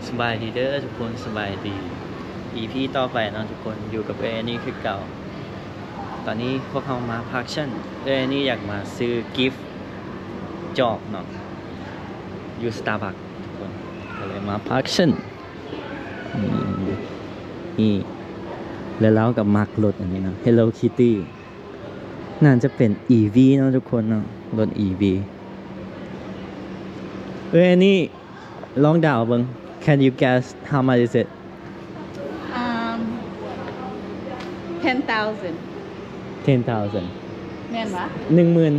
ສະບາຍດີເດີທຸກຄົນ ສະບາຍດີ ອີພີຕໍ່ໄປເນາະທຸກຄົນ ຢູ່ກັບເອື້ອຍແອນນີຄືເກົ່າ. ຕອນນີ້ພວກເຮົາມາພາກຊັ້ນ ເອື້ອຍແອນນີຢາກມາຊື້ກິຟຈອກເນາະ ຢູ່ສະຕາບັກທຸກຄົນ ກໍເລີຍມາພາກຊັ້ນ ອືມ ນີ້ ແລ້ວລາວກໍມັກລົດອັນນີ້ເນາະ ເຮລໂລຄິດຕີ້ ໜ້າຈະເປັນອີວີເນາະທຸກຄົນເນາະ ລົດອີວີ. ເອີຍ ອັນນີ້ລອງເດົາເບິ່ງ Can you guess how much is it? Um, ten thousand. Ten thousand. ແມ່ນຫວາ? ໜຶ່ງໝື່ນ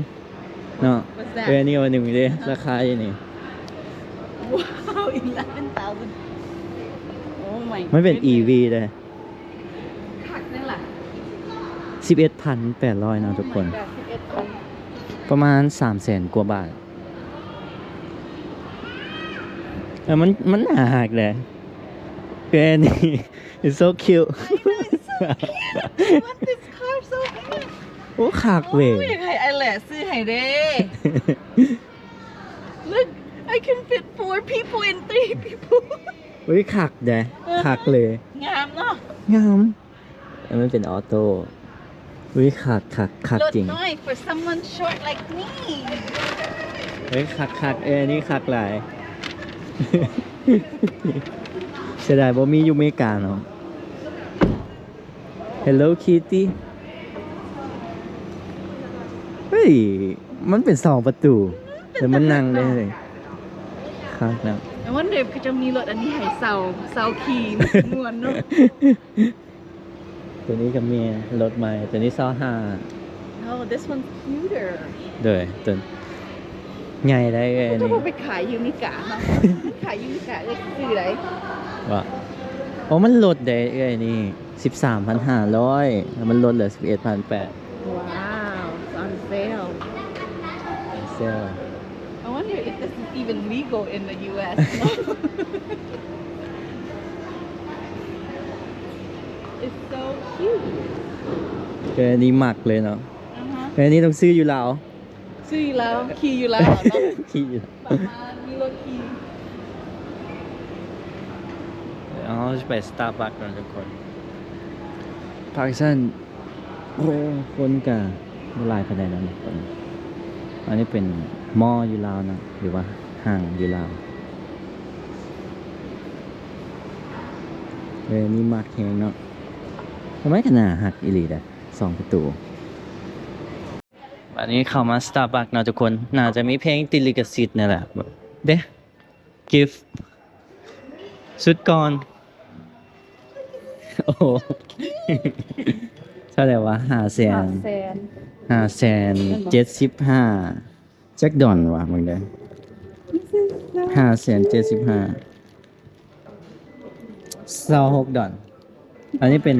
ເນາະ. What's that? ເອີຍ ອັນນີ້ວ່າໜຶ່ງເດ້ ລາຄາຢູ່ນີ້. Wow, eleven thousand. Oh my ມັນເປັນ goodness. ອີວີເດ້. ຄັກແນ່ລະ ສິບເອັດພັນແປດຮ້ອຍເນາະທຸກຄົນ ປະມານສາມແສນກວ່າບາດ. ເອີ ມັນ ມັນໜ້າຮັກເດ້ Granny, it's so cute. I know, it's so cute. I want this car so bad. ໂອ້ ຄັກເວີຍ ໂອ້ຍ ຢາກໃຫ້ອ້າຍແຫຼະຊື້ໃຫ້ເດ້. Look, I can fit four people and three people. ເອີຍ ຄັກເດ້ ເອີ ຄັກເລີຍ ງາມເນາະ ງາມ. ເອີ ມັນເປັນອໍໂຕ້. ອຸ້ຍ ຄັກ ຄັກ ຄັກຈິງ ລົດນ້ອຍ for someone short like me. ເອີຍ ຄັກ ຄັກ ເອີຍ ອັນນີ້ຄັກຫຼາຍ. ເສຍດາຍບໍ່ມີຢູ່ເມກາເນາະ. ເຮລໂລຄິດຕີ້ ເຮີ້ຍ ມັນເປັນສອງປະຕູ ແຕ່ມັນນັ່ງໄດ້ເລີຍ ຄັກນະ. I wonder if ເຂົາເຈົ້າມີລົດອັນນີ້ໃຫ້ເຊົ່າ ເຊົ່າຂີ່ ມ່ວນເນາະ. ໂຕນີ້ກໍມີລົດໃໝ່ ໂຕນີ້ຊາວຫ້າ. Oh, this one's cuter. ໂດຍ ໂຕ ໃຫຍ່ໄດ໋ເອື້ອຍ ເຂົາເຈົ້າບໍ່ໄປຂາຍຢູ່ເມກາເນາະ ມັນຂາຍຢູ່ເມກາເອື້ອຍຊື້ໄດ໋. ວ່າ ໂອ້ ມັນລົດໄດ໋ເອື້ອຍນີ້ ສິບສາມພັນຫ້າຮ້ອຍ ແລ້ວມັນລົດເຫຼືອສິບເອັດພັນແປດ. Wow, it's on sale. On sale. I wonder if this is even legal in the U S. It's so cute. ແຕ່ອັນນີ້ມັກເລີຍເນາະ ອ່າຮະ ແຕ່ອັນນີ້ຕ້ອງຊື້ຢູ່ລາວ ຊື້ຢູ່ລາວ ຂີ່ຢູ່ລາວເນາະ ຂີ່ຢູ່ ປະມານມີລົດຂີ່. ເຮົາຊິໄປສະຕາບັກເນາະທຸກຄົນ ພາກຊັ້ນ. ໂອ້ ຄົນກະບໍ່ຫຼາຍປານໃດເນາະທຸກຄົນ. ອັນນີ້ເປັນມໍຢູ່ລາວເນາະ ຫຼືວ່າຫ້າງຢູ່ລາວ. ເອີ ນີ້ມັກແຮງເນາະ ທຳໄມຂະໜາດຮັກອີ່ຫຼີເດ້ ສອງປະຕູ. ບາດນີ້ເຂົ້າມາສະຕາບັກເນາະທຸກຄົນ ໜ້າຈະມີເພງຕິດລິຂະສິດນີ້ແຫຼະ ເດ້. ກິຟ ຊຸດກ່ອນ ໂອ້ໂຫ ເທົ່າໃດວະ ຫ້າແສນ ຫ້າແສນ ຫ້າແສນເຈັດສິບຫ້າ ຈັກດອນວະ ເບິ່ງເດີ ຫ້າແສນເຈັດສິບຫ້າ ຊາວຫົກດອນ. ອັນນີ້ເປັນ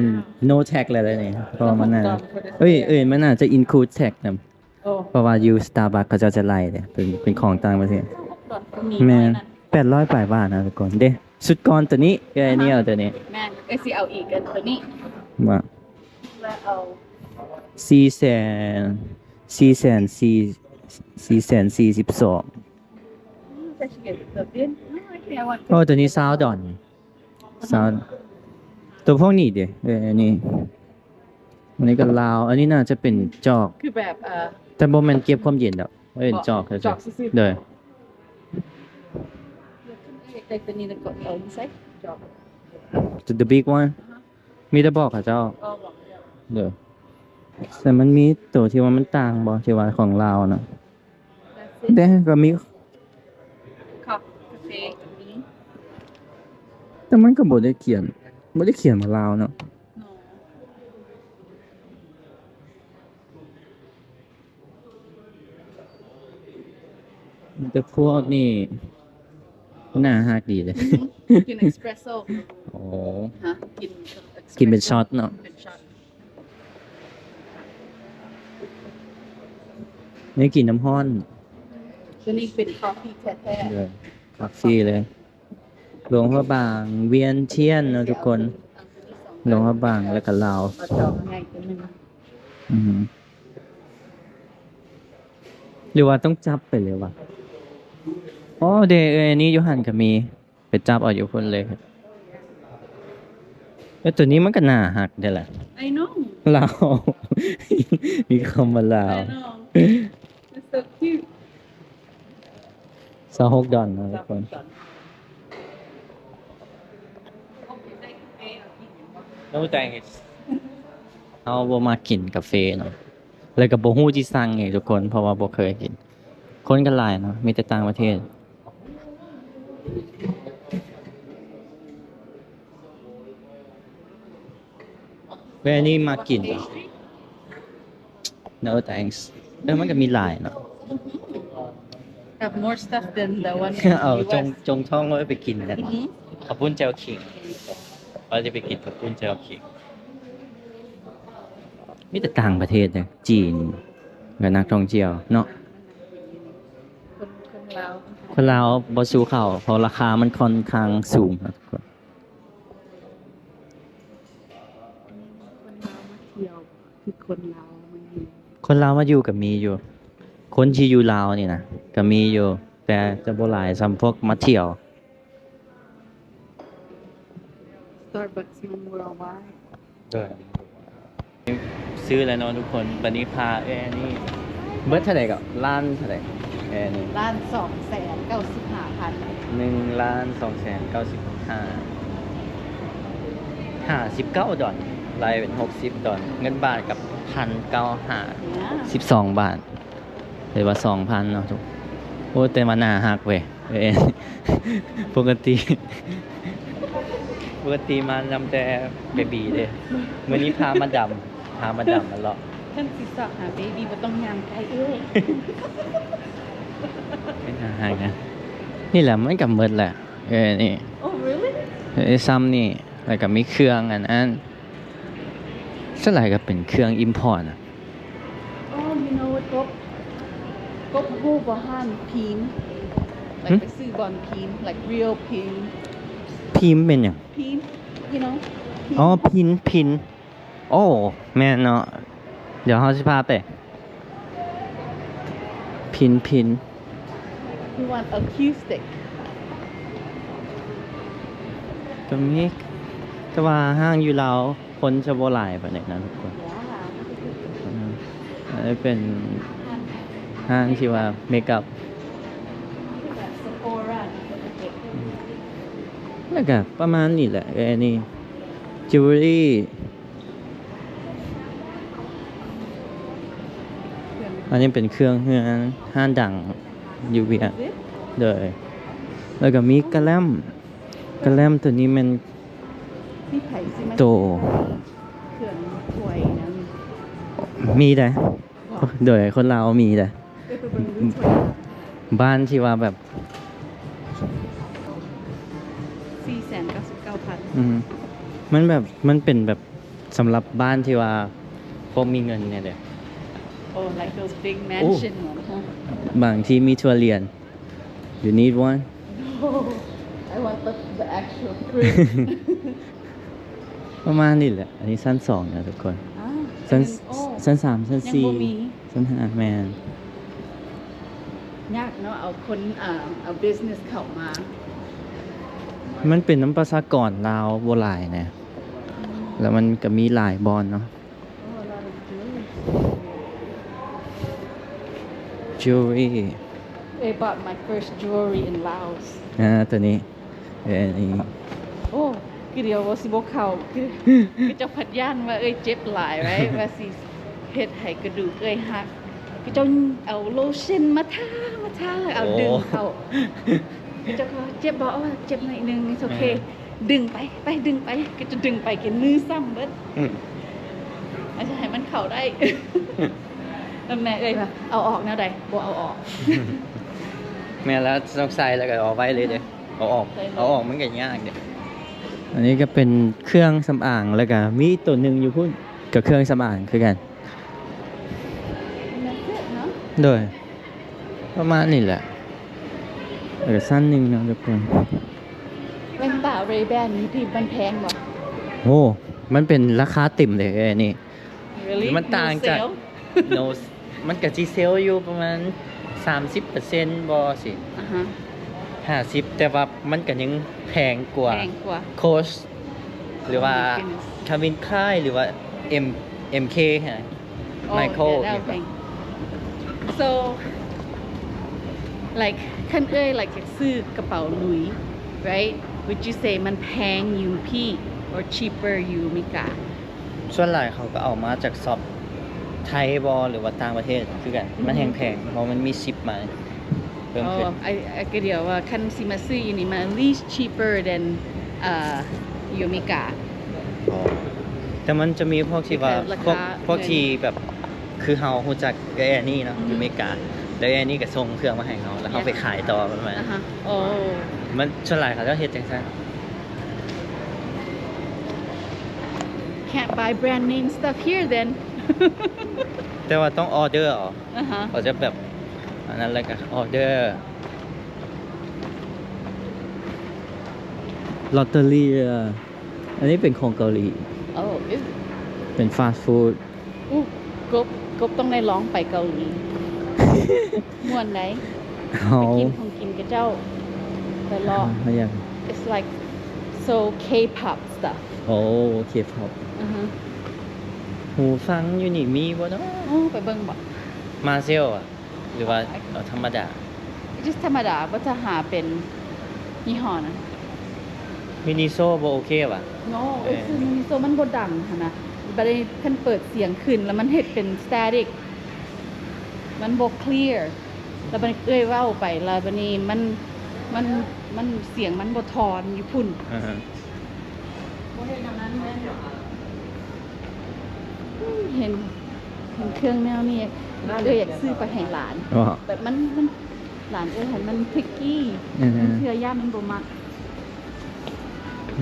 no tax ແລ້ວເດ້ນີ້ ເພາະວ່າມັນໜ້າ ເອີຍ ເອີຍ ມັນໜ້າຈະ include tax ນຳ. ໂອ້ ເພາະວ່າຢູ່ສະຕາບັກເຂົາເຈົ້າຈະໄລ່ເດ້ ເປັນ ເປັນຂອງຕ່າງປະເທດ. ແມ່ນ ແປດຮ້ອຍປາຍບາດນະທຸກຄົນເດ້. ຊຸດກ່ອນໂຕນີ້ ເອື້ອຍນີ້ເອົາໂຕນີ້ ແມ່ນ ເອື້ອຍຊິເອົາອີກອັນໂຕນີ້ ວ່າ ແລ້ວເອົາ ສີ່ແສນ ສີ່ແສນ ສີ່ ສີ່ແສນສີ່ສິບສອງ. ໂອ້ ໂຕນີ້ຊາວດອນ ຊາວ ໂຕພວກນີ້ເດ້ ເອີ ອັນນີ້ ອັນນີ້ກໍລາວ ອັນນີ້ໜ້າຈະເປັນຈອກ ຄືແບບ ເອີ ແຕ່ບໍ່ແມ່ນເກັບຄວາມເຢັນດອກ ເປັນຈອກ ເປັນຈອກຊື່ໆ ໂດຍ the big one ມີແຕ່ບອກເຂົາເຈົ້າ ໂດຍ ແຕ່ມັນມີໂຕທີ່ວ່າມັນຕ່າງບໍ່ ທີ່ວ່າຂອງລາວນະ ແຕ່ກໍມີ ຄາເຟກໍມີ ແຕ່ມັນກໍບໍ່ໄດ້ຂຽນ ບໍ່ໄດ້ຂຽນວ່າລາວເນາະ ແຕ່ພວກນີ້ໜ້າຮັກດີເດ້ ກິນເອັສເປຣສໂຊ ໂອ້ ຮະ ກິນ ກິນເປັນຊັອດເນາະ ເປັນຊັອດ. ນີ້ກິນນ້ຳຮ້ອນ ຕົວນີ້ເປັນຄອບຟີແທ້ໆ ເອີ ຄອບຟີເລີຍ ຫຼວງພະບາງ ວຽນທຽນເນາະທຸກຄົນ ຫຼວງພະບາງ ແລ້ວກໍລາວ ເອົາຈອກໃຫຍ່ຕົວໜຶ່ງ ອືມ ຫຼືວ່າຕ້ອງຈັບໄປເລີຍວະ ອໍ ເດ້ ເອີຍ ອັນນີ້ຢູ່ຫັ້ນກໍມີ ໄປຈັບເອົາຢູ່ພຸ້ນເລີຍ. ແລ້ວໂຕນີ້ມັນກໍໜ້າຮັກເດ້ລະ. I know. ລາວ ມີຄຳວ່າລາວ. I know. It's so cute. ຊາວຫົກດອນເນາະທຸກຄົນ. No thanks. ເຮົາບໍ່ມັກກິນກາເຟເນາະ ແລ້ວກໍບໍ່ຮູ້ຊິສັ່ງອີກທຸກຄົນ ເພາະວ່າບໍ່ເຄີຍກິນ. ຄົນກໍຫຼາຍເນາະ ມີແຕ່ຕ່າງປະເທດ. ແວນີ້ມາກິນ. No thanks. ເອີ ມັນກໍມີຫຼາຍເນາະ. Have more stuff than the one in ເອົາ US. ຈົງ ຈົງທ້ອງໄວ້ໄປກິນກັນ. ອືຮຶ ເຂົ້າປຸ້ນແຈ່ວຂີງ. ເຮົາຈະໄປກິນເຂົ້າປຸ້ນແຈ່ວຂີງ. ມີແຕ່ຕ່າງປະເທດເດ້ ຈີນ ແລະ ນັກທ່ອງທ່ຽວເນາະ. ຄົນ ຄົນລາວ ຄົນລາວບໍ່ສູ້ເຂົາ ເພາະລາຄາມັນຄ່ອນຂ້າງສູງເນາະທຸກຄົນ. ຄົນລາວມາທ່ຽວ ຄືຄົນລາວມາຢູ່ ຄົນລາວມາຢູ່ກໍມີຢູ່ ຄົນທີ່ຢູ່ລາວນີ້ນະ ກໍມີຢູ່ ແຕ່ຈະບໍ່ຫຼາຍສ່ຳພວກມາທ່ຽວ. Starbucks ມັນ worldwide. ຊື້ແລ້ວເນາະທຸກຄົນ. ບັດນີ້ພາເອື້ອຍອັນນີ້ ເບິດເທົ່າໃດກໍ? ລ້ານເທົ່າໃດ? ເອື້ອຍອັນນີ້ ລ້ານສອງແສນເກົ້າສິບຫ້າພັນ. ໜຶ່ງລ້ານສອງແສນເກົ້າສິບຫ້າ ຫ້າສິບເກົ້າດອນ ໄລ່ເປັນຫົກສິບດອນ ເງິນບາດກໍພັນເກົ້າຫ້າ ສິບສອງບາດ. ເລີຍວ່າສອງພັນເນາະທຸກ. ໂອ້ ແຕ່ວ່າໜ້າຮັກເວີຍ. ເອີ ປົກກະຕິ ປົກກະຕິມານຳແຕ່ເບບີເດ້. ມື້ນີ້ພາມາດາມ ພາມາດາມມາເລາະ. ຄັນຊິຊອກຫາເບບີບໍ່ຕ້ອງຍ່າງໄກເອື້ອຍ. ເປັນຫາຫານະ. ນີ້ແຫຼະ ມັນກໍໝົດແຫຼະ. ເອີ ນີ້. Oh, really? ເອີ ຊ່ຳນີ້ ແລ້ວກໍມີເຄື່ອງອັນນັ້ນ. ສ່ວນຫຼາຍກໍເປັນເຄື່ອງ import ນະ. Oh, you know what, ກົບ ກົບຮູ້ບໍ່ຮ້ານພີມ? Like ຫຶ? ໄປຊື້ບ່ອນພີມ like real ພີມ. ພີມເປັນຫຍັງ? ພີມ you know ພີມ. ອໍ ພິນ ພິນ. ໂອ້ ແມ່ນເນາະ. ດຽວເຮົາຊິພາໄປ ພິນ ພິນ. You want acoustic? ກໍມີ ແຕ່ວ່າຫ້າງຢູ່ລາວຄົນຈະບໍ່ຫຼາຍປານໃດນະທຸກຄົນ. ເອີ ເປັນຫ້າງທີ່ວ່າເມກອັບ ແລ້ວກໍປະມານນີ້ແຫຼະ. ເອີ ອັນນີ້ jewelry. ອັນນີ້ເປັນເຄື່ອງເຮືອນ ຮ້ານດັງຢູ່ວຽງ. ໂດຍ ແລ້ວກໍມີກະແລັມ ກະແລັມໂຕນີ້ແມ່ນ ມີໃຜຊິມາ ໂຕ ເຄື່ອງຖ້ວຍນຳ ມີໄດ໋. ໂດຍ ຄົນລາວມີເດ້. ເອີ ໄປເບິ່ງຢູ່ຖ້ວຍ ບ້ານທີ່ວ່າແບບ ສີ່ແສນເກົ້າສິບເກົ້າພັນ. ອືມ ມັນແບບ ມັນເປັນແບບສຳລັບບ້ານທີ່ວ່າພວກມີເງິນແດ່ເດ້. Oh, like those big mansion ໂອ້ ເນາະ. ບາງທີ່ມີຖົ່ວລຽນ. You need one? No, I want the, the actual fruit. ປະມານນີ້ແຫຼະ. ອັນນີ້ຊັ້ນສອງນະທຸກຄົນ. ອ່າ ຊັ້ນ ອັນນີ້ ໂອ້ ຊັ້ນສາມ ຊັ້ນສີ່ ຍັງບໍ່ມີ ຊັ້ນຫ້າ ແມ່ນ. ຍາກເນາະ ເອົາຄົນ ເອົາ ເອົາ business ເຂົ້າມາ. ມັນເປັນນຳປະຊາກອນລາວບໍ່ຫຼາຍນະ ແລ້ວມັນກໍມີຫຼາຍບ່ອນເນາະ. Oh, a lot of jewelry. Jewelry. I bought my first jewelry in Laos. ອ່າ ໂຕນີ້ ເອີ ນີ້. ໂອ້ ຄືດຽວວ່າຊິບໍ່ເຂົ້າ ຄື ຄືເຈົ້າພັດຢ້ານວ່າເອື້ອຍເຈັບຫຼາຍໄວ້ ວ່າຊິເຮັດໃຫ້ກະດູກເອື້ອຍຫັກ. ຄືເຈົ້າເອົາໂລເຊັນມາທາ ມາທາ ແລ້ວເອົາ ໂອ້ ດຶງເຂົ້າ. ເຈົ້າກໍເຈັບບໍ່? ເຈັບໜ້ອຍໜຶ່ງ it's okay. ດຶງໄປ ໄປ ດຶງໄປ ກໍຈະດຶງໄປ ກິນມືຊ້ຳເບິດ. ອືມ ອາດຈະໃຫ້ມັນເຂົ້າໄດ້. ແລ້ວແມ່ເອື້ອຍວ່າ ເອົາອອກແນວໃດ? ບໍ່ເອົາອອກ. ແມ່ນແລ້ວ ຕ້ອງໃສ່ແລ້ວກໍເອົາໄວ້ເລີຍເດ້. ເອົາອອກ ໃສ່ເລີຍ ເອົາອອກມັນກໍຍາກເດ້. ອັນນີ້ກໍເປັນເຄື່ອງສຳອາງ ແລ້ວກໍມີໂຕໜຶ່ງຢູ່ພຸ້ນ ກໍເຄື່ອງສຳອາງຄືກັນ. ໂດຍ ປະມານນີ້ແຫຼະ. ເອີ ຊັ້ນໜຶ່ງເນາະທຸກຄົນ. ແວ່ນຕາ Ray-Ban ນີ້ທີ່ມັນແພງບໍ່? ໂອ້ ມັນເປັນລາຄາເຕັມເດ້ ເອີ ນີ້. Really? ມັນຕ່າງຈາກ No sale? No, ມັນກະຊິເຊວຢູ່ປະມານສາມສິບເປີເຊັນບໍ່ຊີ້. ອ່າຮະ. ຫ້າສິບ ແຕ່ວ່າມັນກໍຍັງແພງກວ່າ ແພງກວ່າ Coach ຫຼືວ່າ Oh my goodness. Calvin Klein ຫຼືວ່າ M MK ຫະ Oh, Michael that, that ແພງ. So, like, ຄັນເອື້ອຍ like ຢາກຊື້ກະເປົາ Louis, right? Would you say ມັນແພງຢູ່ພີ້ or cheaper ຢູ່ອາເມລິກາ? ສ່ວນຫຼາຍເຂົາກໍເອົາມາຈາກຊັອບໄທບໍ ຫຼືວ່າຕ່າງປະເທດຄືກັນ ມັນແຮງແພງ ເພາະມັນມີຊິບມາເພີ່ມຂຶ້ນ. Oh, I, I ກໍດຽວວ່າຄັນຊິມາຊື້ຢູ່ນີ້ ມັນ at least cheaper than ເອີ ຢູ່ອາເມລິກາ. ອໍ ແຕ່ມັນຈະມີພວກທີ່ວ່າ Because ພວກ ລາຄາ ພວກທີ່ແບບ ຄືເຮົາຮູ້ຈັກເອື້ອຍແອນນີເນາະ ຢູ່ອາເມລິກາ ແລ້ວເອື້ອຍແອນນີກໍສົ່ງເຄື່ອງມາໃຫ້ເຮົາ ແລ້ວເຮົາໄປຂາຍຕໍ່ປະມານ ອ່າຮະ ໂອ້ ມັນສ່ວນຫຼາຍເຂົາເຈົ້າເຮັດຈັ່ງຊັ້ນ. Can't buy brand name stuff here then. ແຕ່ວ່າຕ້ອງອໍເດີເອົາ ອ່າຮະ ເຂົາຈະແບບອັນນັ້ນ ແລ້ວກໍອໍເດີ. Lotteria ອັນນີ້ເປັນຂອງເກົາຫຼີ. Oh, is it? ເປັນ fast food. ອູ້ ກົບ ກົບຕ້ອງໄດ້ລອງໄປເກົາຫຼີ ມ່ວນໃດ໋ ເອົາ ໄປກິນຂອງກິນຂະເຈົ້າ ໄປເລາະ ເອົາຫຍັງ? It's like so K-pop stuff. ໂອ້ K-pop. ອືຮຶ ຫູຟັງຢູ່ນີ້ມີບໍ່ເນາະ? ໂອ້ ໄປເບິ່ງບໍ່? Marshall ອະ ຫຼືວ່າ ເອົາທຳມະດາ? Just ທຳມະດາ ບໍ່ຈະຫາເປັນຍີ່ຫໍ້ນະ. Miniso ບໍ່ໂອເຄຫວາ? No, ເອີ Miniso ມັນບໍ່ດັງຫັ້ນນະ. ບັດນີ້ຄັນເປີດສຽງຂຶ້ນ ແລ້ວມັນເຮັດເປັນ static ມັນບໍ່ clear ແລ້ວບັດນີ້ເອື້ອຍເວົ້າໄປ ແລ້ວບັດນີ້ມັນ ມັນ ມັນ ສຽງມັນບໍ່ທອນຢູ່ພຸ້ນ. ອ່າຮະ ບໍ່ເຮັດແນວນັ້ນແມ່ນ ເຫັນ ເຫັນເຄື່ອງແນວນີ້ ເອື້ອຍຢາກຊື້ໄປໃຫ້ຫຼານ ແບບມັນ ມັນ ຫຼານເອື້ອຍຫັ້ນມັນ picky ອືຮຶ ບາງເທື່ອຢ້ານມັນບໍ່ມັກ.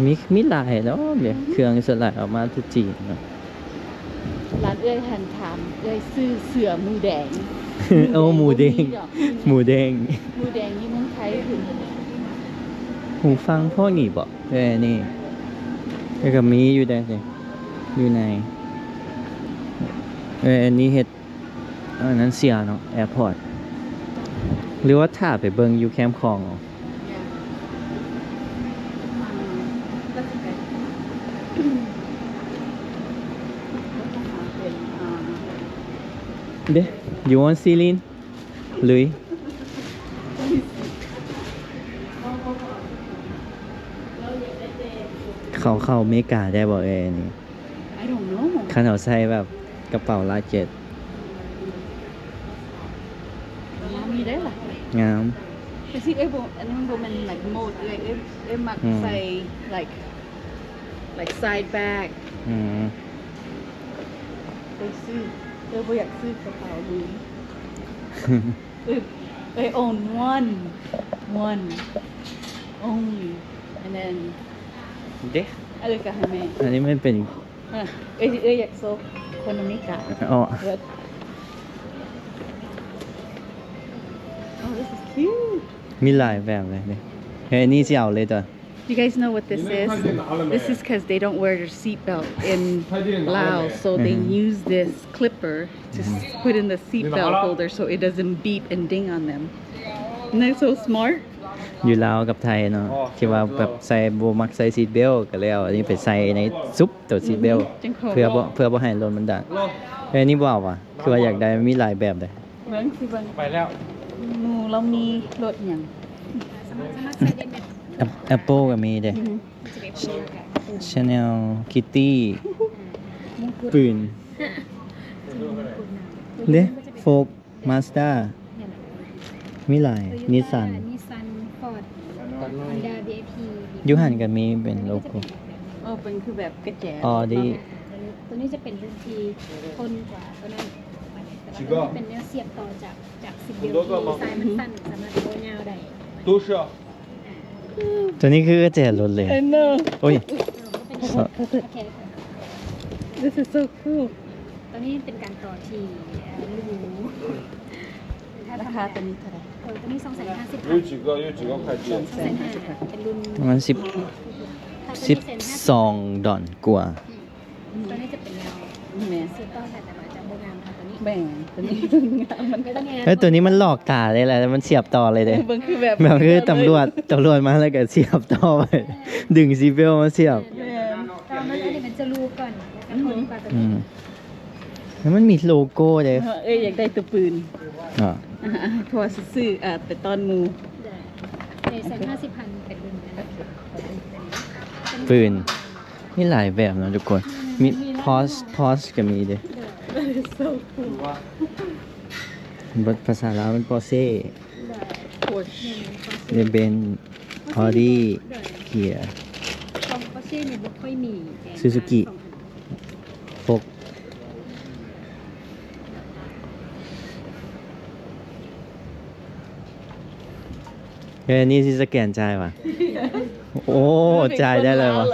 ມີ ມີຫຼາຍເນາະ ແບບເຄື່ອງສ່ວນຫຼາຍເອົາມາແຕ່ຈີນເນາະ. ຫຼານເອື້ອຍຫັ້ນຖາມເອື້ອຍຊື້ເສື້ອໝູແດງ. ໂອ້ ໝູແດງ ໝູແດງ ໝູແດງຢູ່ເມືອງໄທພຸ້ນ. ຫູຟັງພວກນີ້ບໍ? ເອີ ນີ້ ແລ້ວກໍມີຢູ່ໃດ ຢູ່ໃນ ເອີ ອັນນີ້ເຮັດ ອັນນັ້ນເສຍເນາະ airport ຫຼືວ່າຖ້າໄປເບິ່ງຢູ່ແຄມຂອງເນາະ. ເດ້ you want Celine? ລຸຍ ເຂົາເຂົ້າອາເມລິກາໄດ້ບໍ່ເອີຍ? ອັນນີ້ I don't know. ຄັນເຮົາໃສ່ແບບກະເປົາລາກເຈັດ ງາມຢູ່ເດ້ລະ ງາມ. ແຕ່ຊິເອີຍບໍ່ ອັນນີ້ມັນບໍ່ແມ່ນ like mode ເອີຍ ເອີຍ ເອີຍມັກ ອືມ ໃສ່ like like side bag. ອືມ ເອີຍຊື້ ເອີຍບໍ່ຢາກຊື້ກະເປົາລຸຍ. ເອີຍ ເອີຍ own one, one only, and then ເດ້ ເອີຍກະໃຫ້ແມ່. ອັນນີ້ມັນເປັນ ເອີ ເອີຍ ເອີຍຢາກໂຊຄົນອາເມລິກາ. ອໍ ເລີດ. Oh, this is cute. ມີຫຼາຍແບບເລີຍເດ້. ເອີຍ ອັນນີ້ຊິເອົາເລີຍຕົວະ. You guys know what this is? This is 'cause they don't wear their seat belt in Laos, so they use this clipper to s- put in the seat belt holder so it doesn't beep and ding on them. Isn't that so smart? ຢູ່ລາວກັບໄທເນາະ ທີ່ວ່າແບບໃສ່ ບໍ່ມັກໃສ່ seat belt ກໍເລີຍເອົາອັນນີ້ໄປໃສ່ໃນຊຸບຕົວ seat belt ເພື່ອບໍ່ ເພື່ອບໍ່ໃຫ້ລົດມັນດັງ. ເອີຍ ອັນນີ້ບໍ່ເອົາຫວາ? ຄືວ່າຢາກໄດ້ ມັນມີຫຼາຍແບບເດ້. ເບິ່ງ ຊິເບິ່ງ ໄປແລ້ວ. ໝູ່ລາວມີລົດຫຍັງ? ແອັບ Apple ກໍມີເດ້. ອືຮຶ Chanel Kitty ປືນເດ້. Ford Mazda ມີຫຼາຍ. Nissan Nissan Ford Honda VIP ຢູ່ຫັ້ນກໍມີເປັນໂລໂກ້. ເອີ ເປັນຄືແບບກະແຈ. Audi ຕົວນີ້ຈະເປັນລຸ້ນທີ່ທົນກວ່າຕົວນັ້ນ. ແຕ່ວ່າຕົວນີ້ເປັນແນວສຽບຕໍ່ຈາກ ຈາກ seat belt ທີ່ສາຍມັນສັ້ນ ສາມາດເອົາຍາວໄດ້. ຕົວນີ້ຄືແຈລົດເລີຍ. I know. ໂອ້ຍ This is so cool. ຕົວນີ້ເປັນການຕໍ່ທີ່ ເອີ ຫຼູ. ລາຄາຕົວນີ້ເທົ່າໃດ? ເອີ ຕົວນີ້ສອງແສນຫ້າສິບພັນ. 有几个？有几个块钱？ ສອງແສນຫ້າ ເປັນລຸ້ນ ປະມານສິບ ສິບສອງດອນກວ່າ. ອືມ ຕົວນີ້ຈະເປັນແນວ ແມ່ນ ສີຕ້ອງ ແຕ່ວ່າຈະບໍ່ງາມເທົ່າຕົວນີ້. ແມ່ນ ຕົວນີ້ງາມ ມັນ ແລ້ວຕົວນີ້ມັນຫຼອກຕາເດ້ ແລ້ວມັນສຽບຕໍ່ເລີຍເດ້ ເບິ່ງຄືແບບ ແບບຄືຕຳຫຼວດ ຕຳຫຼວດມາແລ້ວກໍສຽບຕໍ່ໄປ ດຶງຊີດເບວມາສຽບ ແມ່ນ ຕອນນັ້ນອັນນີ້ມັນຈະລູກກ່ອນ ອືມ ແລ້ວມັນມີໂລໂກ້ເດ້ ເອີຍ ຢາກໄດ້ຕົວປືນ ເພາະວ່າຊື້ ເອີ ໄປຕ້ອນໝູ່ ເອີ ແສນຫ້າສິບພັນ ເປັນລຸ້ນນັ້ນ ປືນ ມີຫຼາຍແບບເນາະທຸກຄົນ ມີ Porsche Porsche ກໍມີເດ້ ພາສາລາວມັນ Porsche ເດ້ Benz Audi Kia ຂອງ Porsche ນີ້ບໍ່ຄ່ອຍມີ Suzuki ຫົກ ເອີ ນີ້ຊິສະແກນຈ່າຍຫວາ? ໂອ້ ຈ່າຍໄດ້ເລີຍຫວາ?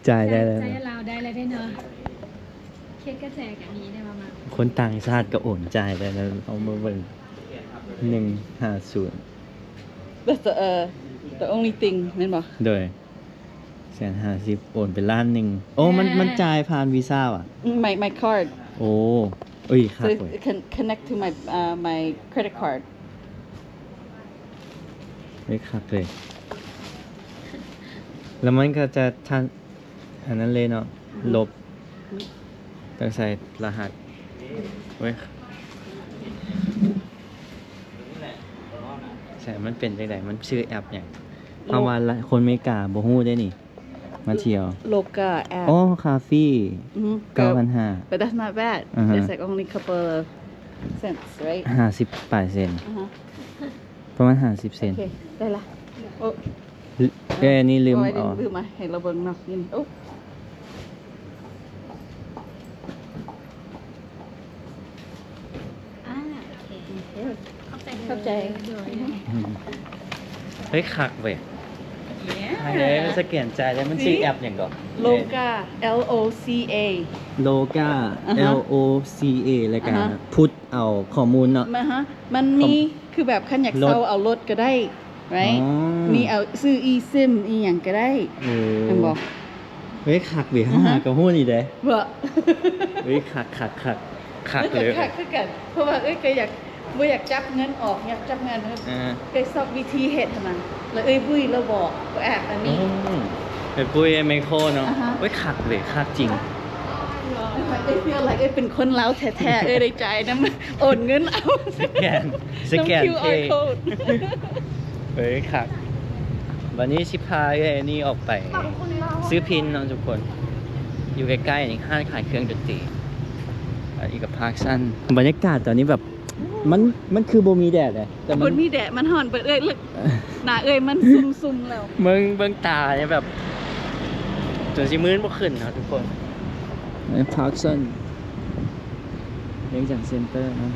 ຈ່າຍໄດ້ເລີຍ ຈ່າຍລາວໄດ້ແລ້ວເດ້ເນາະ ເຄດກະແຈກໍມີໄດ້ວ່າມາ ຄົນຕ່າງຊາດກໍໂອນຈ່າຍໄດ້ແລ້ວ ເຮົາມາເບິ່ງ ໜຶ່ງຫ້າສູນ That's the, uh, the only thing ແມ່ນບໍ່? ໂດຍ ແສນຫ້າສິບ ໂອນໄປລ້ານໜຶ່ງ ໂອ້ ມັນ ມັນຈ່າຍຜ່ານວີຊາຫວາ? My, my card. ໂອ້ ເອີຍ ຄັກເວີຍ Con- connect to my, uh, my credit card. ເອີຍ ຄັກເລີຍ ແລ້ວມັນກໍຈະທັນ ອັນນັ້ນເລີຍເນາະ ລົບ ຕ້ອງໃສ່ລະຫັດ ໂອ້ຍ ໃສ່ ມັນເປັນຈັ່ງໃດ? ມັນຊື່ແອັບຫຍັງ? ເພາະວ່າຄົນເມກາບໍ່ຮູ້ເດ້ນີ້ ມາທ່ຽວ Loca app. ອໍ ຄ່າຟຣີ ເກົ້າພັນຫ້າ But that's not bad. That's like only couple of cents, right? ຫ້າສິບປາຍເຊັນ ປະມານຫ້າສິບເຊັນ ໂອເຄ ໄດ້ລະ ໂອ້ ເອີ ນີ້ລືມ ອໍ ລືມເອົາ ລືມມາໃຫ້ລາວເບິ່ງເນາະ ນີ້ ໂອ້ ອ່າ ໂອເຄ ຂອບໃຈ ຂອບໃຈ ໂດຍ ເຮີ້ຍ ຄັກເວີຍ ເອີ ມັນສະແກນຈ່າຍໄດ້ ມັນຊື່ແອັບຫຍັງເກາະ? Loca L O C A Loca L O C A ແລ້ວກໍ put ເອົາຂໍ້ມູນເນາະ ມັນມີ ຄືແບບຄັນຢາກເຊົ່າເອົາລົດກໍໄດ້ right? ມີເອົາຊື້ eSIM ອີ່ຫຍັງກໍໄດ້ ເຫັນບໍ່? ເຮີ້ຍ ຄັກເວີຍ ຫາກໍຮູ້ນີ້ເດ້ ເອີຍ ຄັກໆໆ ຄັກເລີຍ ຄັກຄືກັນ ເພາະວ່າເອີຍກໍຢາກ ບໍ່ຢາກຈັບເງິນອອກ ຢາກຈັບເງິນ ເອີ ເອີຍຊອກວິທີເຮັດຫັ້ນນະ ແລ້ວເອີຍບຸ້ຍລາວບອກ ແອັບອັນນີ້ ເອີຍປຸ້ຍ ເອີຍໄມໂຄຣເນາະ ເອີຍ ຄັກເວີຍ ຄັກຈິງ ເອີຍ feel like ເອີຍເປັນຄົນລາວແທ້ໆ ເອີຍໄດ້ຈ່າຍນຳ ໂອນເງິນເອົາ ສະແກນ ສະແກນ QR code ເອີຍ ຄັກ ບັດນີ້ຊິພາເອື້ອຍອັນນີ້ອອກໄປ ຊື້ພິນເນາະທຸກຄົນ ຢູ່ໃກ້ໆນີ້ ຮ້ານຂາຍເຄື່ອງດົນຕີ ອັນນີ້ກໍພາກຊັ້ນ ບັນຍາກາດຕອນນີ້ແບບ ມັນ ມັນຄືບໍ່ມີແດດເດ້ ແຕ່ມັນບໍ່ມີແດດ ມັນຮ້ອນເບີດເອີຍ ເລິກ ໜ້າເອີຍມັນຊຸ່ມໆແລ້ວ ເບິ່ງ ເບິ່ງຕາແບບ ຈົນຊິມືນບໍ່ຂຶ້ນເນາະທຸກຄົນ ພາກຊັ້ນ ວຽງຈັນເຊັນເຕີເນາະ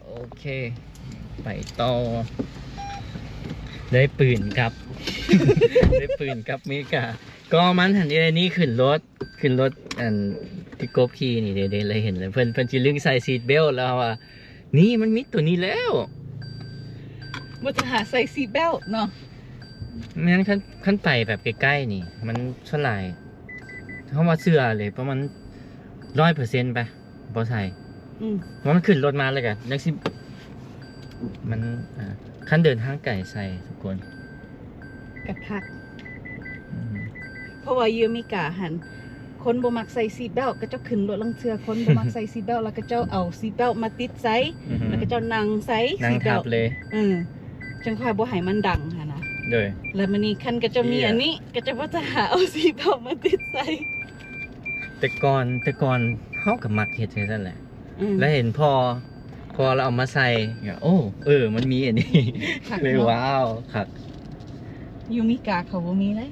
ໂອເຄ ໄປຕໍ່ ໄດ້ປືນກັບ ໄດ້ປືນກັບເມກາ ກໍມັນຫັ້ນເດ ນີ້ຂຶ້ນລົດ ຂຶ້ນລົດ ອັນທີ່ກົບຂີ່ນີ້ເດ ເດ ເລີຍເຫັນເລີຍ ເພິ່ນ ເພິ່ນຊິລຶ້ງໃສ່ຊີດເບວ ແລ້ວວ່າ ນີ້ມັນມີຕົວນີ້ແລ້ວ ບໍ່ຈະຫາໃສ່ຊີດເບວເນາະ ແມ່ນ ຄັນ ຄັນໄປແບບໃກ້ໆນີ້ ມັນສ່ວນຫຼາຍ ເຮົາວ່າເຊື່ອເລີຍ ປະມານຮ້ອຍເປີເຊັນໄປ ບໍ່ໃສ່ ອືມ ວ່າມັນຂຶ້ນລົດມາແລ້ວກະຍັງຊິ ມັນ ອ່າ ຄັນເດີນທາງໄກໃສ່ທຸກຄົນ ກະຄັກ ອືມ ເພາະວ່າຢູ່ອາເມລິກາຫັ້ນ ຄົນບໍ່ມັກໃສ່ຊີດເບວ ເຂົາເຈົ້າຂຶ້ນລົດລາງເທື່ອ ຄົນບໍ່ມັກໃສ່ຊີດເບວ ແລ້ວເຂົາເຈົ້າເອົາຊີດເບວມາຕິດໃສ່ ອືຮຶ ແລ້ວເຂົາເຈົ້ານັ່ງໃສ່ ນັ່ງທັບເລີຍ ຊີດເບວ ເອີ ຈັ່ງຄ່ອຍບໍ່ໃຫ້ມັນດັງຫັ້ນນະ ໂດຍ ແລ້ວມື້ນີ້ຄັນເຂົາເຈົ້າມີອັນນີ້ ເຂົາເຈົ້າບໍ່ຈະຫາເອົາຊີດເບວມາຕິດໃສ່ ແຕ່ກ່ອນ ແຕ່ກ່ອນເຮົາກໍມັກເຮັດຈັ່ງຊັ້ນແຫຼະ ອືມ ແລ້ວເຫັນພໍ່ ພໍລາວເອົາມາໃສ່ ໂອ້ ເອີ ມັນມີອັນນີ້ ຄັກເນາະ ເລີຍ ວ້າວ ຄັກ ຢູ່ອາເມລິກາເຂົາບໍ່ມີເລີຍ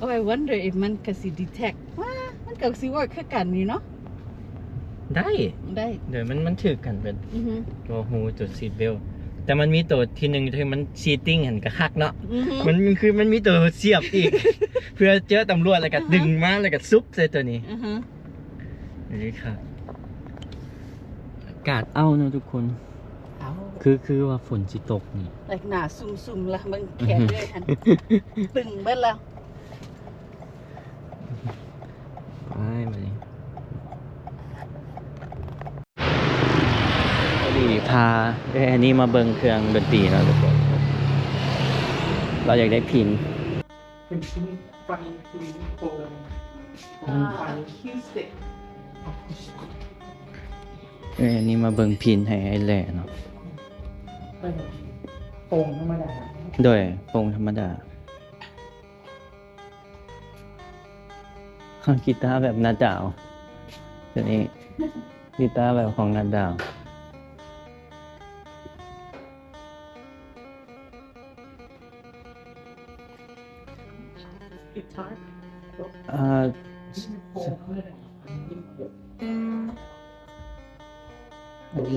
Oh, I wonder if ມັນກະຊິ detect ວ່າ ມັນກະຊິ work ຄືກັນຢູ່ເນາະ ໄດ້ ໄດ້ ໂດຍ ມັນ ມັນຖືກກັນເບິດ ອືຮຶ ຕົວຮູ ຕົວ seat belt ແຕ່ມັນມີຕົວທີໜຶ່ງທີ່ມັນ seating ຫັ້ນກະຄັກເນາະ ອືຮຶ ມັນ ມັນຄື ມັນມີຕົວສຽບອີກ ເພື່ອເຈີຕຳຫຼວດ ແລ້ວກະ ອືຮຶ ດຶງມາ ແລ້ວກະຊຸບໃສ່ຕົວນີ້ ອືຮຶ ນີ້ຄັກ ອາກາດເອົ້າເນາະທຸກຄົນ ເອົ້າ ຄື ຄືວ່າຝົນຊິຕົກນີ້ like ໜ້າຊຸ່ມໆລະ ເບິ່ງແຂນເອື້ອຍຫັ້ນ ຕຶງເບິດແລ້ວ ໄປ ບາດນີ້ ພໍດີພາເອື້ອຍອັນນີ້ມາເບິ່ງເຄື່ອງດົນຕີເນາະທຸກຄົນ. ລາວຢາກໄດ້ພິນ ເປັນພິນໄຟ ພິນໂປ່ງ ໂປ່ງໄຟ ອາ ອາຄີສຕິກ. ເອື້ອຍອັນນີ້ມາເບິ່ງພິນໃຫ້ອ້າຍແຫຼເນາະ. ໂປ່ງທຳມະດາ. ໂດຍ ໂປ່ງທຳມະດາ. ຂອງກີຕາແບບນາດາວ ຕົວນີ້ ກີຕາແບບຂອງນາດາວ. ອ່າ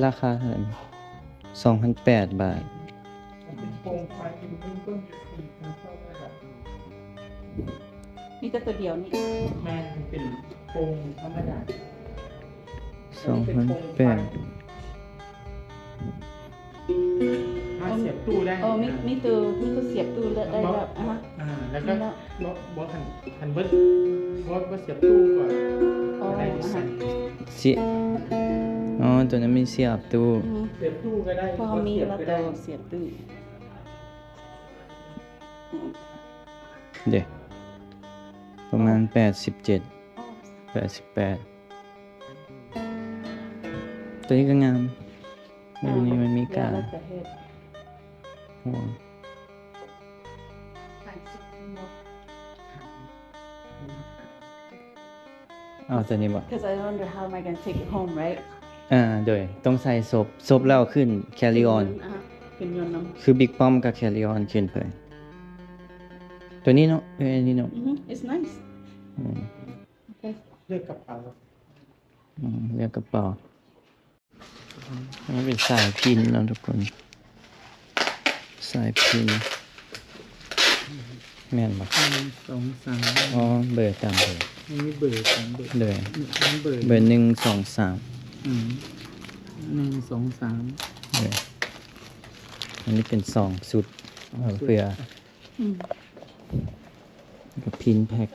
ລາຄາເທົ່າໃດ? ສອງພັນແປດບາດ. ມີແຕ່ຕົວດຽວນີ້. ແມ່ນ ເປັນໂປ່ງທຳມະດາ. ສອງພັນແປດ. ມາສຽບຕູ້ໄດ້. ເອີ ມີ ມີໂຕ ມີໂຕສຽບຕູ້ໄດ້ແບບ ອ່າ ແລ້ວກໍ ບໍ່ ບໍ່ ຄັນ ຄັນເບິດ ບໍ່ ບໍ່ສຽບຕູ້ກໍ ອໍ ກໍໄດ້ຄືກັນ. ຊິ ອໍ ຕົວນັ້ນມີສຽບຕູ້. ອືມ ສຽບຕູ້ກໍໄດ້ ພໍມີລະໂຕສຽບຕູ້. ເດ້ ປະມານແປດສິບເຈັດ ແປດສິບແປດ. ຕົວນີ້ກໍງາມ. ນີ້ມັນມີກາງ. ເອົາຕົວນີ້ບໍ່? 'Cause I wonder how am I gonna take it home, right? ອ່າ ໂດຍ ຕ້ອງໃສ່ສົບ ສົບແລ້ວຂຶ້ນ carry on ຂຶ້ນ ອ່າ ຂຶ້ນຍົນນຳ ຄື Big Pom ກັບ carry on ຂຶ້ນໄປ. ຕົວນີ້ເນາະ ເອີ ອັນນີ້ເນາະ. ອືຮຶ it's nice. ອືມ ໂອເຄ ເລືອກກະເປົາ. ອືມ ເລືອກກະເປົາ. ມັນເປັນສາຍພິນເນາະທຸກຄົນ ສາຍພິນ ແມ່ນບໍ່? ໜຶ່ງ ສອງ ສາມ. ອໍ ເບີຕາມເບີ ມີເບີຕາມເບີ ໂດຍ ມີເບີ ເບີໜຶ່ງ ສອງ ສາມ. ອືມ ໜຶ່ງ ສອງ ສາມ ໂດຍ. ອັນນີ້ເປັນສອງຊຸດ ເອີ ເພື່ອ ອືມ ແລ້ວກໍພິນແພັກ.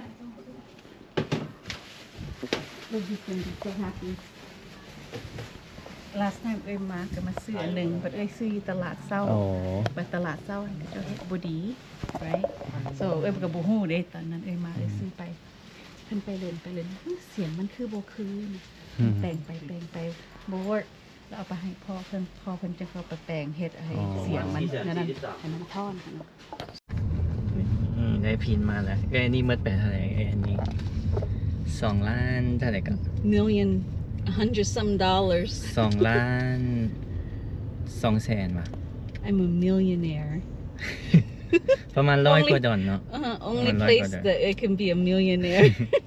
Last time ເອື້ອຍມາກໍມາຊື້ອັນໜຶ່ງ ບັດເອື້ອຍຊື້ຢູ່ຕະຫຼາດເຊົ້າ. ອໍ ບັດຕະຫຼາດເຊົ້າຫັ້ນເຂົາເຈົ້າເຮັດບໍ່ດີ right? So ເອື້ອຍກໍບໍ່ຮູ້ເດ້ ຕອນນັ້ນເອື້ອຍມາ ເອື້ອຍຊື້ໄປ ເພິ່ນໄປຫຼິ້ນ ໄປຫຼິ້ນ ສຽງມັນຄືບໍ່ຄືນະ. ອືມ ແປງໄປແປງໄປ ບໍ່ ລະເອົາໄປໃຫ້ພໍ່ເພິ່ນ ພໍ່ເພິ່ນຈຶ່ງເອົາໄປແປງເຮັດໃຫ້ ອໍ ສຽງມັນນັ້ນ ໃຫ້ມັນທ້ອນຫັ້ນນະ. ອືມ ໄດ້ພິນມາແລ້ວ. ເອີ ອັນນີ້ໝົດໄປເທົ່າໃດ? ເອີ ອັນນີ້ ສອງລ້ານເທົ່າໃດກໍ? Million, a hundred some dollars. ສອງລ້ານສອງແສນຫວາ? I'm a millionaire. ປະມານຮ້ອຍກວ່າດອນເນາະ. ປະມານtweet. ອືຮຶ only place that I can be a millionaire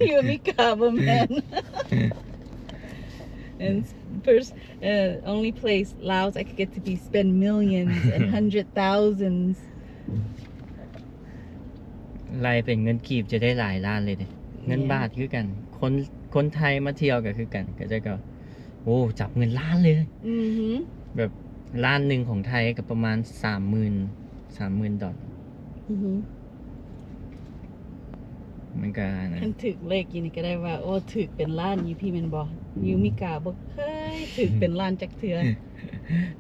ຢູ່ອາເມລິກາບໍ່ແມ່ນ. And pers- uh, only place Laos I could get to be spend millions and hundred thousands. ໄລ່ເປັນເງິນກີບຈະໄດ້ຫຼາຍລ້ານເລີຍເດ້. ເງິນບາດຄືກັນ ຄົນ ຄົນໄທມາທ່ຽວກໍຄືກັນ ເຂົາເຈົ້າກໍ ໂອ້ ຈັບເງິນລ້ານເລີຍ. ອືຮຶ ແບບລ້ານໜຶ່ງຂອງໄທກໍປະມານສາມໝື່ນ ສາມໝື່ນດອນ. ອືຮຶ ມັນກໍ ຄັນຖືກເລກຢູ່ນີ້ກໍໄດ້ວ່າ ໂອ້ ຖືກເປັນລ້ານຢູ່ພີ້ແມ່ນບໍ່? ຢູ່ອາເມລິກາບໍ່ເຄີຍຖືກເປັນລ້ານຈັກເທື່ອ.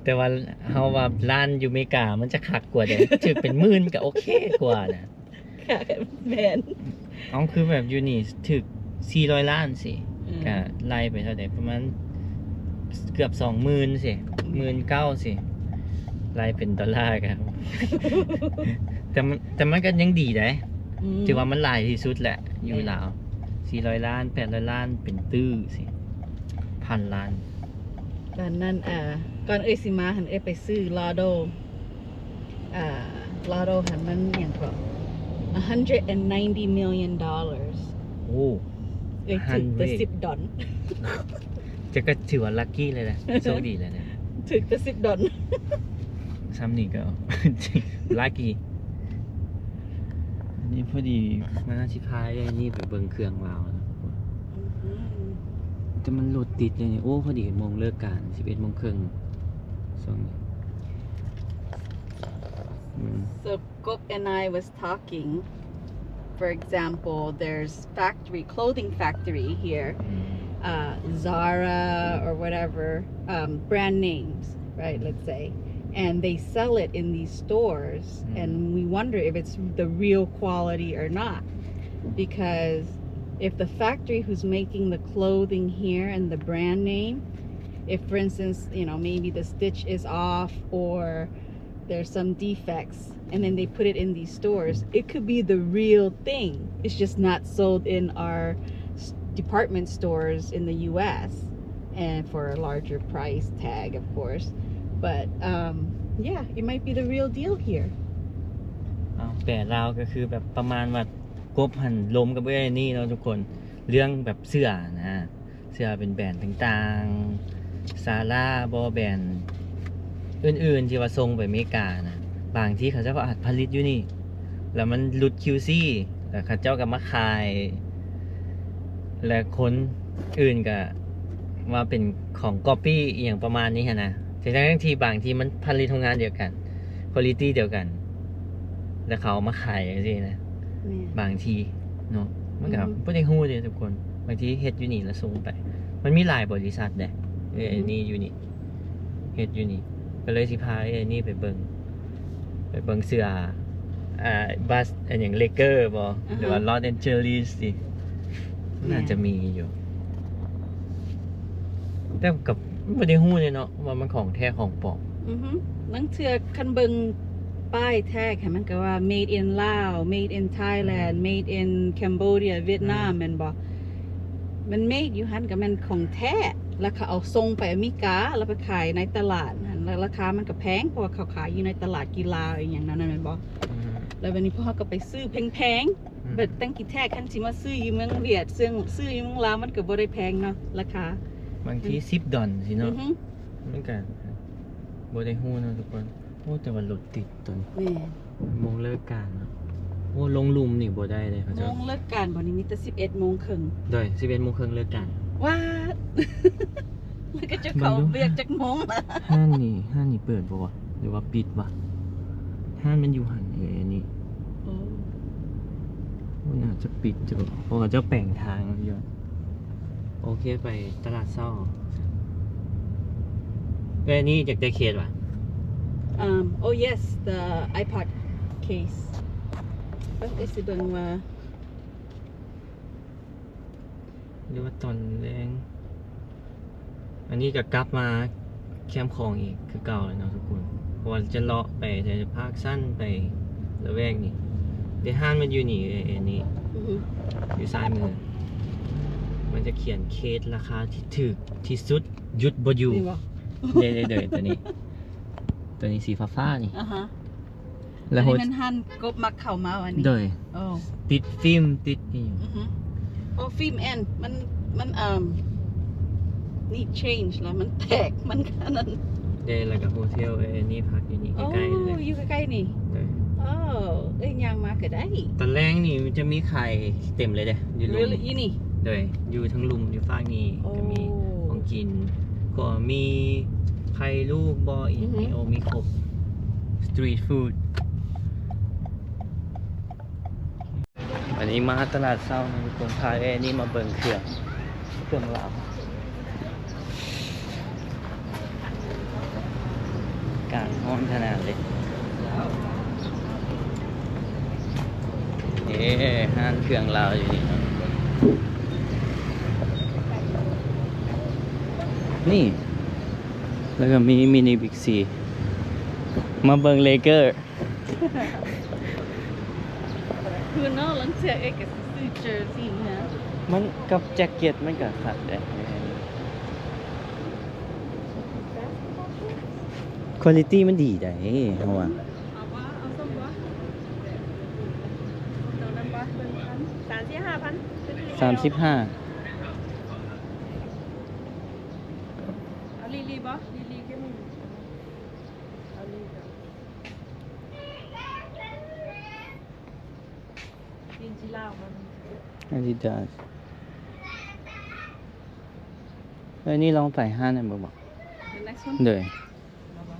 ແຕ່ວ່າເຮົາວ່າລ້ານຢູ່ເມກາມັນຈະຄັກກວ່າເດ້ ຖືກເປັນໝື່ນກໍໂອເຄກວ່ານະ. ແມ່ນ. ເອົ້າ ຄືແບບຢູ່ນີ້ຖືກສີ່ຮ້ອຍລ້ານຊີ້ ອືມ ກະໄລ່ໄປເທົ່າໃດ ປະມານເກືອບສອງໝື່ນຊີ້ ໝື່ນເກົ້າຊີ້ ໄລ່ເປັນໂດລາກະ ແຕ່ມັນ ແຕ່ມັນກໍຍັງດີໃດ໋ ອືມ ຖືວ່າມັນຫຼາຍທີ່ສຸດແຫຼະຢູ່ລາວ ສີ່ຮ້ອຍລ້ານ ແປດຮ້ອຍລ້ານ ເປັນຕື້ຊີ້ ພັນລ້ານ. ຕອນນັ້ນ ເອີ ກ່ອນເອື້ອຍຊິມາຫັ້ນ ເອື້ອຍໄປຊື້ລອດໂດ ອ່າ ລອດໂດຫັ້ນມັນຫຍັງເກາະ a hundred and ninety million dollars. ໂອ້ ເອື້ອຍຖືກແຕ່ສິບດອນ. ຈະກໍຖືວ່າລັກກີ້ເລີຍນະ ໂຊກດີເລີຍນະ ຖືກແຕ່ສິບດອນ. ຊ່ຳນີ້ກໍລັກກີ້. ອັນນີ້ພໍດີມາຊິພາໄອ້ນີ້ໄປເບິ່ງເຄື່ອງລາວນະ ອືມ ແຕ່ມັນລົດຕິດເດນີ້. ໂອ້ ພໍດີໂມງເລີກການ ສິບເອັດໂມງເຄິ່ງ ຊ່ວງນີ້ ອືມ. So Gop and I was talking for example, there's factory, clothing factory here, uh, Zara or whatever, um, brand names, right? Let's say, and they sell it in these stores, and we wonder if it's the real quality or not, because if the factory who's making the clothing here and the brand name, if, for instance, you know, maybe the stitch is off or there's some defects, and then they put it in these stores, it could be the real thing. It's just not sold in our s- department stores in the U S and for a larger price tag, of course. But, um, yeah, it might be the real deal here. ເອົາ ແປລາວກໍຄືແບບປະມານວ່າກົບຫັ້ນລົມກັບເອື້ອຍນີ້ເນາະທຸກຄົນ ເລື່ອງແບບເສື້ອນະ ເສື້ອເປັນແບຣນຕ່າງໆ Zara ບໍ່ ແບຣນອື່ນໆ ທີ່ວ່າສົ່ງໄປອາເມລິການະ ບາງທີເຂົາເຈົ້າກໍອາດຜະລິດຢູ່ນີ້ ແລ້ວມັນຫຼຸດ QC ແລ້ວເຂົາເຈົ້າກໍມາຂາຍ ແລະ ຄົນອື່ນກໍວ່າເປັນຂອງ copy ອີ່ຫຍັງປະມານນີ້ຫັ້ນນະ ທັງໆທີ່ບາງທີມັນຜະລິດໂຮງງານດຽວກັນ quality ດຽວກັນ ແລ້ວເຂົາເອົາມາຂາຍຈັ່ງຊີ້ນະ ແມ່ນ ບາງທີເນາະ ມັນກໍ ອືຮຶ ບໍ່ໄດ້ຮູ້ເດ້ທຸກຄົນ ບາງທີເຮັດຢູ່ນີ້ແລ້ວສົ່ງໄປ ມັນມີຫຼາຍບໍລິສັດເດ້ ເອີ ອືຮຶ ນີ້ຢູ່ນີ້ ເຮັດຢູ່ນີ້ ກໍເລີຍຊິພາເອີນີ້ໄປເບິ່ງ ໄປເບິ່ງເສື້ອ ອ່າ Bus ອັນຫຍັງ Lakers ບໍ່ ອາຮະ ຫຼືວ່າ Los Angeles ຊິ ແມ່ນ ໜ້າຈະມີຢູ່ ແຕ່ກໍບໍ່ໄດ້ຮູ້ເດ້ເນາະວ່າມັນຂອງແທ້ຂອງປອມ ອືຮຶ ລາງເທື່ອຄັນເບິ່ງປ້າຍແທກ ມັນກໍວ່າ made in Laos, made in Thailand, made in Cambodia, Vietnam ອືມ ແມ່ນບໍ່? ມັນ made ຢູ່ຫັ້ນກໍແມ່ນຂອງແທ້ ແລ້ວເຂົາເອົາສົ່ງໄປອາເມລິກາ ແລ້ວໄປຂາຍໃນຕະຫຼາດຫັ້ນ ແລ້ວລາຄາມັນກໍແພງ ເພາະວ່າເຂົາຂາຍຢູ່ໃນຕະຫຼາດກິລາອີ່ຫຍັງນັ້ນນະ ແມ່ນບໍ່? ອືມ ແລ້ວບັດນີ້ພວກເຮົາກໍໄປຊື້ແພງໆ ອືມ ແບບຕັ້ງກີແທ້ ຄັນຊິມາຊື້ຢູ່ເມືອງຫວຽດ ເຊິ່ງຊື້ຢູ່ເມືອງລາວມັນກໍບໍ່ໄດ້ແພງເນາະ ລາຄາ ບາງທີ ອືມ ສິບດອນຊີ້ເນາະ ອືຮຶ ມັນກໍບໍ່ໄດ້ຮູ້ເນາະທຸກຄົນ. ໂອ້ ແຕ່ວ່າລົດຕິດຕົວນີ້ ແມ່ນ ໂມງເລີກການເນາະ. ໂອ້ ລົງລຸ່ມນີ້ບໍ່ໄດ້ເດ້ເຂົາເຈົ້າ ໂມງເລີກການບໍ່ນີ້ ມີແຕ່ສິບເອັດໂມງເຄິ່ງ ໂດຍ ສິບເອັດໂມງເຄິ່ງເລີກການ. ວ້າ ແລ້ວເຂົາເຈົ້າເຂົ້າວຽກຈັກໂມງລະ? ຮ້ານນີ້ ຮ້ານນີ້ເປີດບໍ່ວະ ຫຼືວ່າປິດວະ? ຮ້ານມັນຢູ່ຫັ້ນເອີ ອັນນີ້ ໂອ້ ໂອ້ ໜ້າຈະປິດຢູ່ ເພາະເຂົາເຈົ້າແປງທາງຢູ່. ໂອເຄ ໄປຕະຫຼາດເຊົ້າ. ແລ້ວນີ້ຢາກໄດ້ເຄສຫວາ? Um, oh yes, the iPod case. ເບິ່ງ ເອີ ຊິເບິ່ງວ່າ ຫຼືວ່າຕອນແລງ. ອັນນີ້ກໍກັບມາແຄມຂອງອີກຄືເກົ່າແລ້ວເນາະທຸກຄົນ ເພາະວ່າຈະເລາະໄປແຖວປາກຊັນ ໄປລະແວກນີ້ ແຕ່ຮ້ານມັນຢູ່ນີ້ ເອີ ອັນນີ້ ອືຮຶ ຢູ່ຊ້າຍມື ມັນຈະຂຽນເຄສລາຄາທີ່ຖືກທີ່ສຸດ ຢຸດບໍ່ຢູ່ ນີ້ບໍ່? ເດ້ໆ ໂດຍ ຕົວນີ້ ຕົວນີ້ສີຟ້າໆ ນີ້ ອາຮະ. ແລ້ວ ອັນນີ້ແມ່ນຮ້ານກົບມັກເຂົ້າມາ ອັນນີ້ ໂດຍ ໂອ້ ຕິດຟິມ ຕິດອີ່ຫຍັງ ອືຮຶ ໂອ້ ຟິມແອນ ມັນ ມັນ ເອີ່ມ ນີ້ change ລະ ມັນແຕກ ມັນອັນນັ້ນເດ້. ແລ້ວກໍໂຮເທວ ເອີ ນີ້ພັກຢູ່ນີ້ໃກ້ໆ ເລີຍ ຢູ່ໃກ້ໆ ນີ້ ໂດຍ ໂອ້ ເອີຍ ຍ່າງມາກໍໄດ້. ຕອນແລງນີ້ມັນຈະມີຂາຍເຕັມເລີຍເດ້ ຢູ່ລຸ່ມ ຢູ່ນີ້ ໂດຍ ຢູ່ທາງລຸ່ມ ຢູ່ຟາກນີ້ ໂອ້ ກໍມີຂອງກິນ ກໍມີໄຂ່ລູກບໍ່ ອີ່ຫຍັງ ອືຮຶ ມີ ໂອ້ ມີຄົບ street food. ອັນນີ້ມາຕະຫຼາດເຊົ້ານະທຸກຄົນ ພາເອື້ອຍນີ້ມາເບິ່ງເຄື່ອງ ເຄື່ອງລາວ. ອາກາດຮ້ອນຂະໜາດເລີຍ. ເອີ ຮ້ານເຄື່ອງລາວຢູ່ນີ້ເນາະ ນີ້ ແລ້ວກໍມີມິນິບິກຊີ ມາເບິ່ງເລເກີ. ຄືເນາະ ລາງເທື່ອເອື້ອຍກໍຊິຊື້ເຈີຊີນະ ມັນກັບແຈັກເກັດມັນກໍຄັກເດ້. quality ມັນດີໃດ໋ ເຮົາວ່າ ເອົາບໍ່ ເອົາສ່ຳບໍ່ ເອົານຳບໍ່ ເບິ່ງພັນ ສາມສິບຫ້າພັນ ສາມສິບຫ້າ ເອົາລີລີບໍ່ ລີລີກໍມີ ເອົາລີລີ. ອາດິດາສ ເອີ ນີ້ລອງໄປຮ້ານນັ້ນເບິ່ງບໍ່? The next one? ໂດຍ. ລະບໍ່?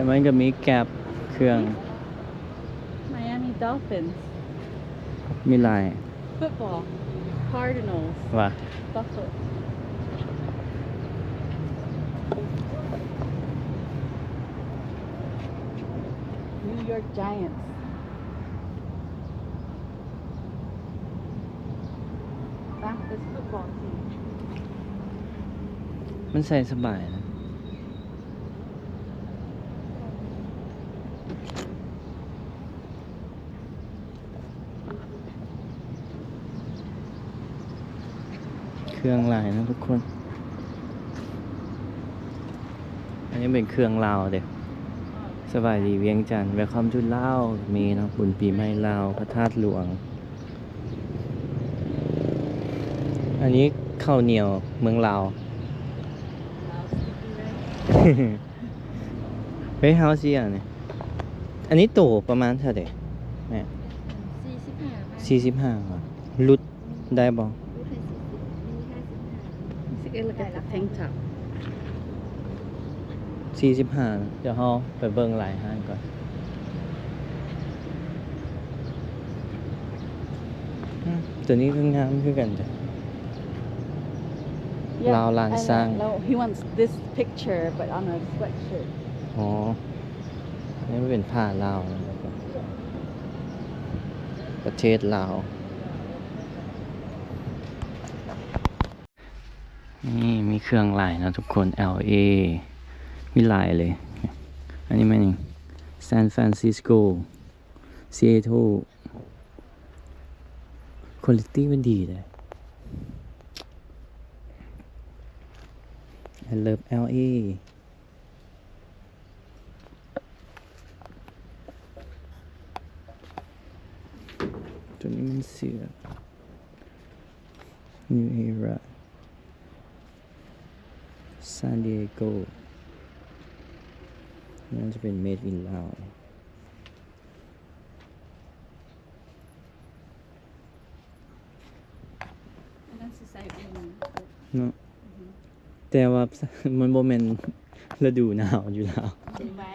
ມັນກໍມີແກັບເຄື່ອງ Miami Dolphins ມີຫຼາຍ Football Cardinals ວ່າ Buffalo New York Giants ປະ this football team ມັນໃສ່ສະບາຍນະ. ເຄື່ອງຫຼາຍເນາະທຸກຄົນ ອັນນີ້ເປັນເຄື່ອງລາວເດ້. ສະບາຍດີວຽງຈັນ Welcome to Lao ມີເນາະ ບຸນປີໃໝ່ລາວ ພະທາດຫຼວງ. ອັນນີ້ເຂົ້າໜຽວເມືອງລາວ. ເຮີ້ຍ ເຮົາຊິອັນນີ້ ອັນນີ້ໂຕປະມານເທົ່າໃດແມ່? ສີ່ສິບຫ້າ ສີ່ສິບຫ້າ ຫວາ? ຫຼຸດໄດ້ບໍ່? ຫຼຸດໃຫ້ສີ່ສິບ ມີຫ້າສິບຫ້າ ສີ່ສິບຫ້າ ດຽວເຮົາໄປເບິ່ງຫຼາຍຮ້ານກ່ອນ. ອືມ ຕົວນີ້ກໍງາມຄືກັນຈ້ະ ລາວລ້ານຊ້າງ. He wants this picture but on a sweatshirt. ອໍ ອັນນີ້ມັນເປັນຜ້າລາວນະ ປະເທດລາວ. ນີ້ມີເຄື່ອງຫຼາຍເນາະທຸກຄົນ ແອລເອ ມີຫຼາຍເລີຍ. ອັນນີ້ແມ່ນຫຍັງ? San Francisco, Seattle. Quality ມັນດີເດ້. I love ແອລເອ. ຕົວນີ້ມັນເສື້ອ New Era San Diego ໜ້າຈະເປັນ Made in Lao. ອັນນັ້ນຊິໃສ່ເອງເນາະ ອືຮຶ ແຕ່ວ່າມັນບໍ່ແມ່ນລະດູໜາວຢູ່ລາວ. ຊື້ໄວ້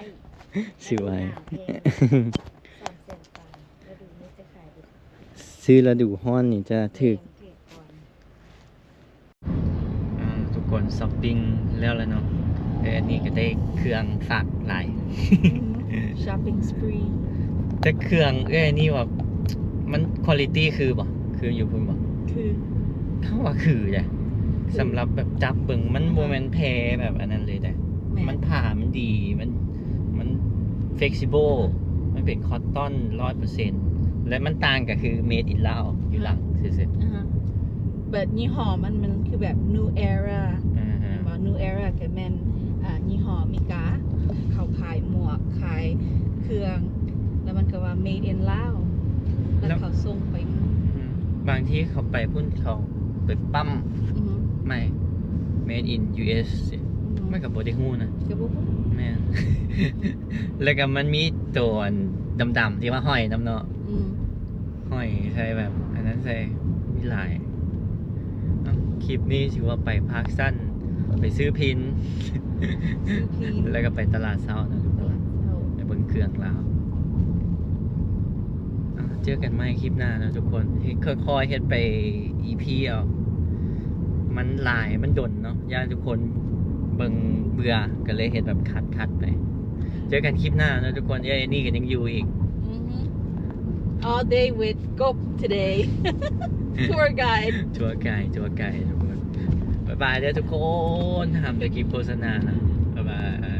ຊື້ໄວ້ ລະດູໜາວແພງ ສອງແສນປາຍ ລະດູນີ້ຈະຂາຍດີ ຊື້ລະດູຮ້ອນນີ້ຈະຖືກ ແພງ ຖືກກວ່າ. ອ່າ ທຸກຄົນ ຊັອບປິງແລ້ວລະເນາະ ເອີ ອັນນີ້ກໍໄດ້ເຄື່ອງຝາກຫຼາຍ ຊັອບປິງສະປຣີ. ແຕ່ເຄື່ອງເອື້ອຍນີ້ວ່າມັນ quality ຄືບໍ່? ຄືຢູ່ພຸ້ນບໍ່? ຄື ເຮົາວ່າຄືເດ້ ຄື ສຳລັບແບບຈັບເບິ່ງ ມັນບໍ່ແມ່ນແພແບບອັນນັ້ນເລີຍເດ້. ແມ່ນ ມັນຜ້າມັນດີ ມັນ ມັນ flexible ມັນເປັນ cotton ຮ້ອຍເປີເຊັນ ແລະ ມັນຕ່າງກໍຄື made in Lao ຢູ່ຫຼັງຊື່ໆ. ອ່າຮະ ແບບຍີ່ຫໍ້ມັນ ມັນຄືແບບ New Era ອ່າຮະ ແມ່ນບໍ່? New Era ກໍແມ່ນ ອ່າ ຍີ່ຫໍ້ອາເມລິກາ ເຂົາຂາຍໝວກ ຂາຍເຄື່ອງ ແລ້ວມັນກໍວ່າ made in Lao ແລ້ວ ແລ້ວເຂົາສົ່ງໄປ ອືມ ບາງທີເຂົາໄປພຸ້ນ ເຂົາໄປປ້ຳ ອືຮຶ ໃໝ່ made in ຢູເອສ ອືຮຶ ມັນກໍບໍ່ໄດ້ຮູ້ນະ ກໍບໍ່ຮູ້ ແມ່ນ ແລ້ວກໍມັນມີໂຕອັນດຳໆ ທີ່ວ່າຫ້ອຍນຳເນາະ ອືມ ຫ້ອຍໃສ່ແບບອັນນັ້ນໃສ່ ມີຫຼາຍ. ເອົ້າ ຄລິບນີ້ຖືວ່າໄປພາກສັ້ນ ໄປຊື້ພິນ ຊື້ພິນ ແລ້ວກໍໄປຕະຫຼາດເຊົ້ານະທຸກຄົນ ຕະຫຼາດເຊົ້າ ໄປເບິ່ງເຄື່ອງລາວ. ເອົ້າ ເຈີກັນໃໝ່ຄລິບໜ້າເນາະທຸກຄົນ ເຮັດ ຄ່ອຍໆເຮັດໄປອີພີເອົາ ມັນຫຼາຍ ມັນດົນເນາະ ຢ້ານທຸກຄົນເບິ່ງເບື່ອ ກໍເລີຍເຮັດແບບຄັດໆໄປ. ເຈີກັນຄລິບໜ້າເນາະທຸກຄົນ ເອີ ອັນນີ້ກໍຍັງຢູ່ອີກ ອືຮຶ All day with Gop today. Tour guide. Tour guide, tour guide ທຸກຄົນ. ບາຍບາຍເດີທຸກຄົນ. ຫ້າມໄດ້ກິນໂຄສະນານະ. ບາຍບາຍ.